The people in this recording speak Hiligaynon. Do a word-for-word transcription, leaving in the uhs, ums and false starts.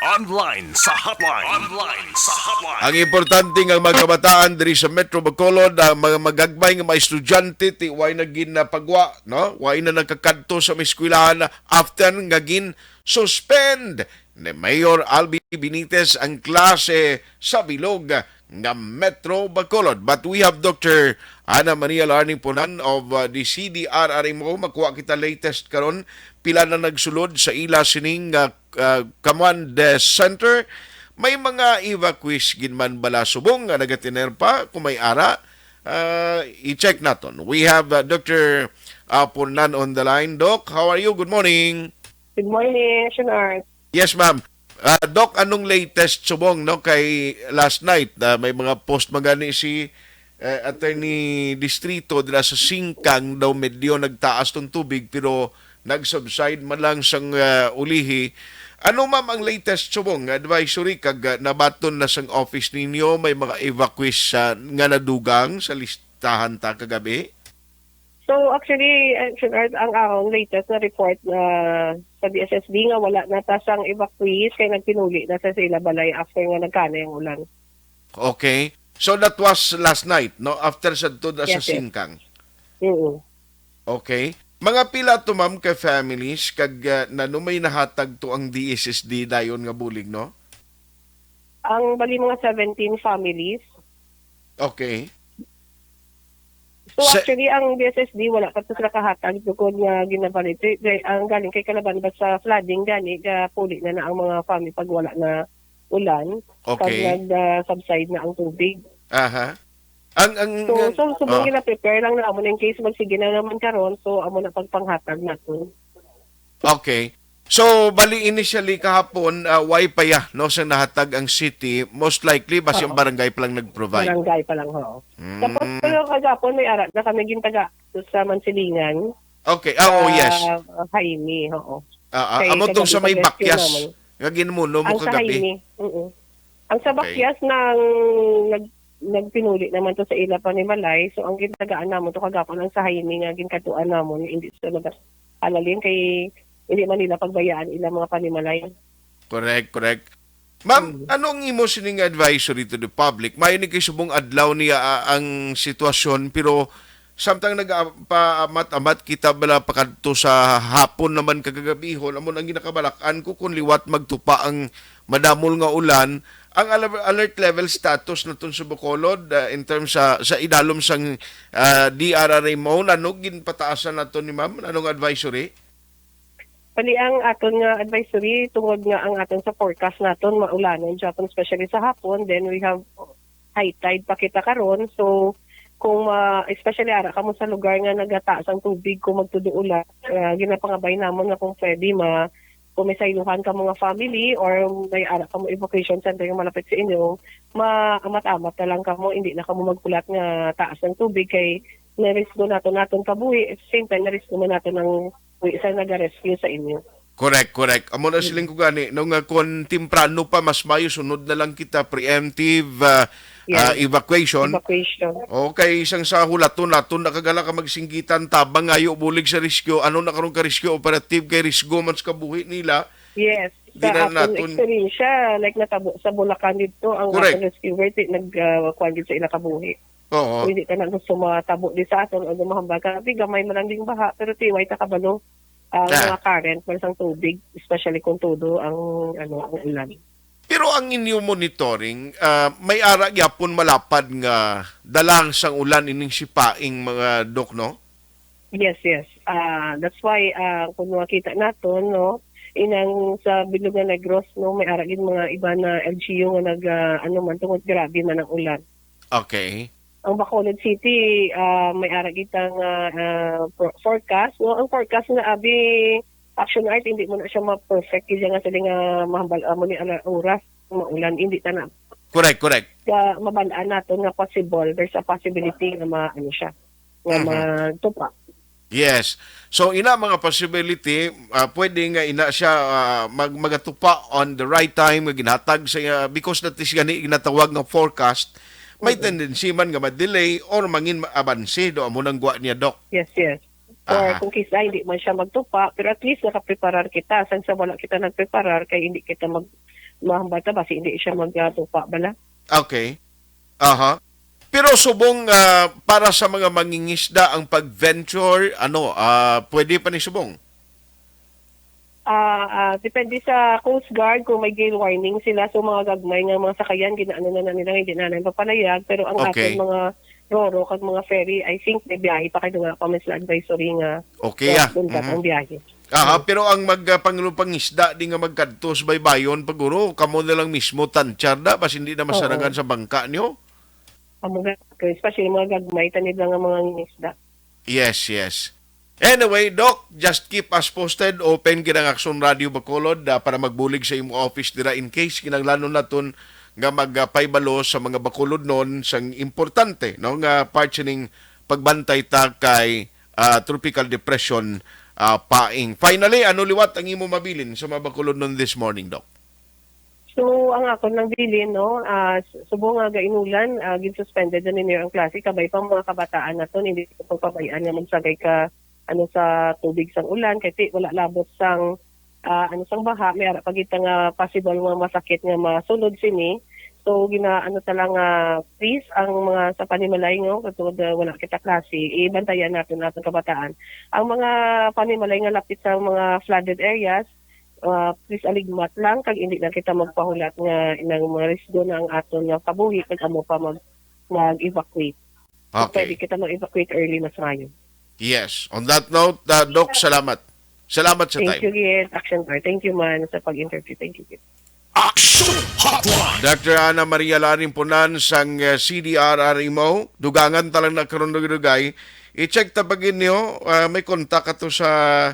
Online sa hotline. Online sa hotline. Ang importante nga mga kabataan diri sa Metro Bacolod, ang mga magagmay nga mga estudyante, ti way na ginapagwa, no? Way na nakakadto sa mga eskwelahan after nga gin-suspend ni Mayor Albi Benitez ang klase sa bilog nga Metro Bacolod. But we have Doctor Ana Maria Larning Punan of, uh, the C D R R M O. Makuha kita latest karon, pila na nagsulod sa ila sining, uh, uh, command, uh, center. May mga evacuees gid man bala subong nga nagatener pa? Kung may ara, uh, i-check naton. We have, uh, Doctor, uh, Punan on the line. Doc, how are you? Good morning. Good morning, Shunar. Yes, ma'am. Ah, Doc, anong latest subong, no? Kay last night, ah, may mga post man gani si, eh, Attorney Distrito dira sa Singkang daw medyo nagtaas tong tubig pero nag-subside man lang sang, ah, ulihi. Ano, ma'am, ang latest subong nga advisory kag, ah, nabaton na sang office ninyo may mga evacuees, ah, nga nadugang sa listahan ta kagabi? So, actually, uh, Sir Art, ang akong latest na report na sa D S S D nga wala na ta sang evacuees kay nagpinuli na sa sila balay after nga nagkanay ang ulan. Okay. So, that was last night, no? After sa to, sa Yes, yes. Singkang. Oo. Okay. Mga pila to, ma'am, ka families kag, uh, nano may nahatag to ang D S S D dayon nga bulig, no? Ang bali mga seventeen families. Okay. So, Sa actually, ang D S S D wala pa to sila kahatag tungod nga ginabalite. Kay ang galing kay Calaban, but sa flooding gani, gapuli na na ang mga farm pag wala na ulan, pag Okay. nag, ah, subside na ang tubig. Aha. Ang, ang, So, ang so, subong oh. gina-prepare lang na amo na in case magsige na naman karon, so amo na pagpanghatag nato. Okay. So, bali initially kahapon, ah, way pa ya, no, sa nahatag ang city, most likely basi ang Oo. barangay pa lang nag-provide. Barangay pa lang, oo. Mm. Tapos, pero kagapon may ara na kami gintaga sa Mansilingan. Okay. Ah, oh, Sa yes. Jaime, oo. Ah, ah, Kay amo tong kagabi sa may pag-rescue Bakyas naman. nga ginmuno mo Ang sa kagabi. Jaime, oo. Ang sa Okay. Bakyas nang nag-, nagpinuli naman to sa ila panimalay. So, ang gintagaan namon to kagapon ang sa Jaime nga ginkadtuan namon, hindi sa lugar. Halalin kay hindi man nila pagbayaan ilang mga panimalay. Correct, correct. Ma'am, Mm. ano ang imo sining advisory to the public? May ni kay subong adlaw niya, ah, ang sitwasyon, pero samtang nagpaamat-amat kita bala pakadto sa hapon naman kagagabihon, amo nang ginakabalak-an ko kung liwat magtupa ang madamol nga ulan, ang al-, alert level status naton sa Bacolod, ah, in terms sa, sa idalom sang, ah, D R R M O, ano ginpataasan nato ni ma'am? Anong advisory? Bali, ang aton nga advisory, tungod nga ang aton sa forecast naton, maulanon siya, especially sa hapon, then we have high tide pa kita karon. So, kung ma-, especially ara kamo sa lugar nga nagataas ang tubig, kung magtudo ulan, ah, ginapangabay namon nga kung pwede, ma-, kung may sayuhan ka mga family or may ara kamo evacuation center nga malapit sa inyo, maamat-amat na lang kamo, hindi na kamo magpulat nga taas ang tubig kay narisgo nato naton kabuhi, at the same time, narisgo man nato ng wi sa naga-rescue sa inyo. Correct, correct. Amo na Mm. siling ko gani, no, nga kung temprano pa, mas mayo sunod na lang kita preemptive, ah, Yes. ah, evacuation. Evacuation. Okay, isang sa hulaton naton na kagala ka magsinggitan tabang ngayo bulig sa rescue. Ano na karon ka rescue operative kay risgo man sa kabuhi nila. Yes. Di Sa na akong naton experience, like natabo sa Bulacan dito, ang Correct. Aton rescuer, ti-, nag, ah, kuwan gid sa ila kabuhi. Oo. Kung hindi ka na gusto matabo di sa aton, o mahambal ka, di gamay man lang ding baha, pero tiway ta kabalo ang Ah. mga current man sang tubig, especially kung todo ang, ano, ang ulan. Pero ang inyo monitoring, ah, may ara gyapon malapad nga dalang sang ulan ining sipaing mga dok, no? Yes, yes. Ah, that's why, ah, kung makita naton, no, inang sa Bilog nga Negros, no, may ara gid mga iba na L G U nga nag, ah, ano man, tungod grabe man ang ulan. Okay. Ang Bacolod City, ah, may ara kita nga, ah, for-, forecast, no? Ang forecast nga abi Action Art, hindi mo na siya ma-perfect. Kaya nga sila nga mahambal, amo ni ala oras, maulan, hindi ta na. Correct, correct. Ka, mabalaan naton nga possible, there's a possibility nga ma-, ano siya, nga Mhm. magtupa. Yes. So, ina mga possibility, ah, pwede nga ina siya, ah, mag-, magatupa on the right time nga ginhatag sa iya, because that is gani ginatawag nga forecast. May Mm-mm. tendency man nga ma-delay or mangin ma-, abanse do amo nang gwa niya, Doc. Yes, yes. Or Aha. kung kisa hindi man siya magtupa, pero at least nakapreparar kita. Sang sa wala kita nagpreparar, kay hindi kita mag-, mahambal ta ba, si hindi siya magtupa bala. Okay. Aha. Pero subong, ah, para sa mga mangingisda ang pag-venture, ano, ah, pwede pa ni subong? Ah, ah, depende sa Coast Guard kung may gale warning sila. So, mga gagmay nga mga sakayan, ginaano na, na nila, hindi na lang papalayag. Pero ang Okay. Aton mga roro kag mga ferry, I think may biyahe pa kay nga pa may sila advisory nga Okay, ah. Untat Mhm. Ang biyahe. Aha, pero ang mag ah, panglupangisda di nga magkadto sa baybayon paguro, kamo na lang mismo tantyar da bas hindi na masarangan Oo. Sa bangka nyo? Ang mga, especially mga gagmay, tanid lang ang mga ngisda. Yes, yes. Anyway, Doc, just keep us posted. Open gid ang Aksyon Radio Bacolod ah, para magbulig sa imong office dira in case kinahanglanon naton nga magpaybalo sa mga Bacolodnon sang importante, no, nga part sining pagbantay ta kay ah, tropical depression ah, paing. Finally, ano liwat ang imo mabilin sa mga Bacolodnon this morning, Doc? So, ang akon lang bilin, no, ah, s- subong nga gainulan, ah, gin-suspended na ninyo ang klase, kabay pa mga kabataan naton, hindi ko pagpabayaan nga magsagay ka ano sa tubig sang ulan, kay ti wala labot sang ah, ano sang baha, may ara pa gid nga possible nga masakit nga masulod sini. So gina ano ta lang nga please ang mga sa panimalay nga katungod nga wala kita klase, ibantayan naton atong kabataan. Ang mga panimalay nga lapit sa mga flooded areas, ah, please aligmat lang kag hindi lang kita magpahulat nga inang mga risgo na ang aton nga kabuhi kag amo pa mag mag-evacuate. Pwede Okay. Kita mag-evacuate early mas maayo. Yes. On that note, uh, Doc, salamat. Salamat sa Thank you, time. Gid. Action Bar. Thank you, man, sa pag-interview. Thank you, Gid. Action Hotline. Doctor Ana Maria Larimpunan sang uh, C D R R M O, dugangan ta lang na karon dugay-dugay. I-check ta pag inyo, uh, may contact ato sa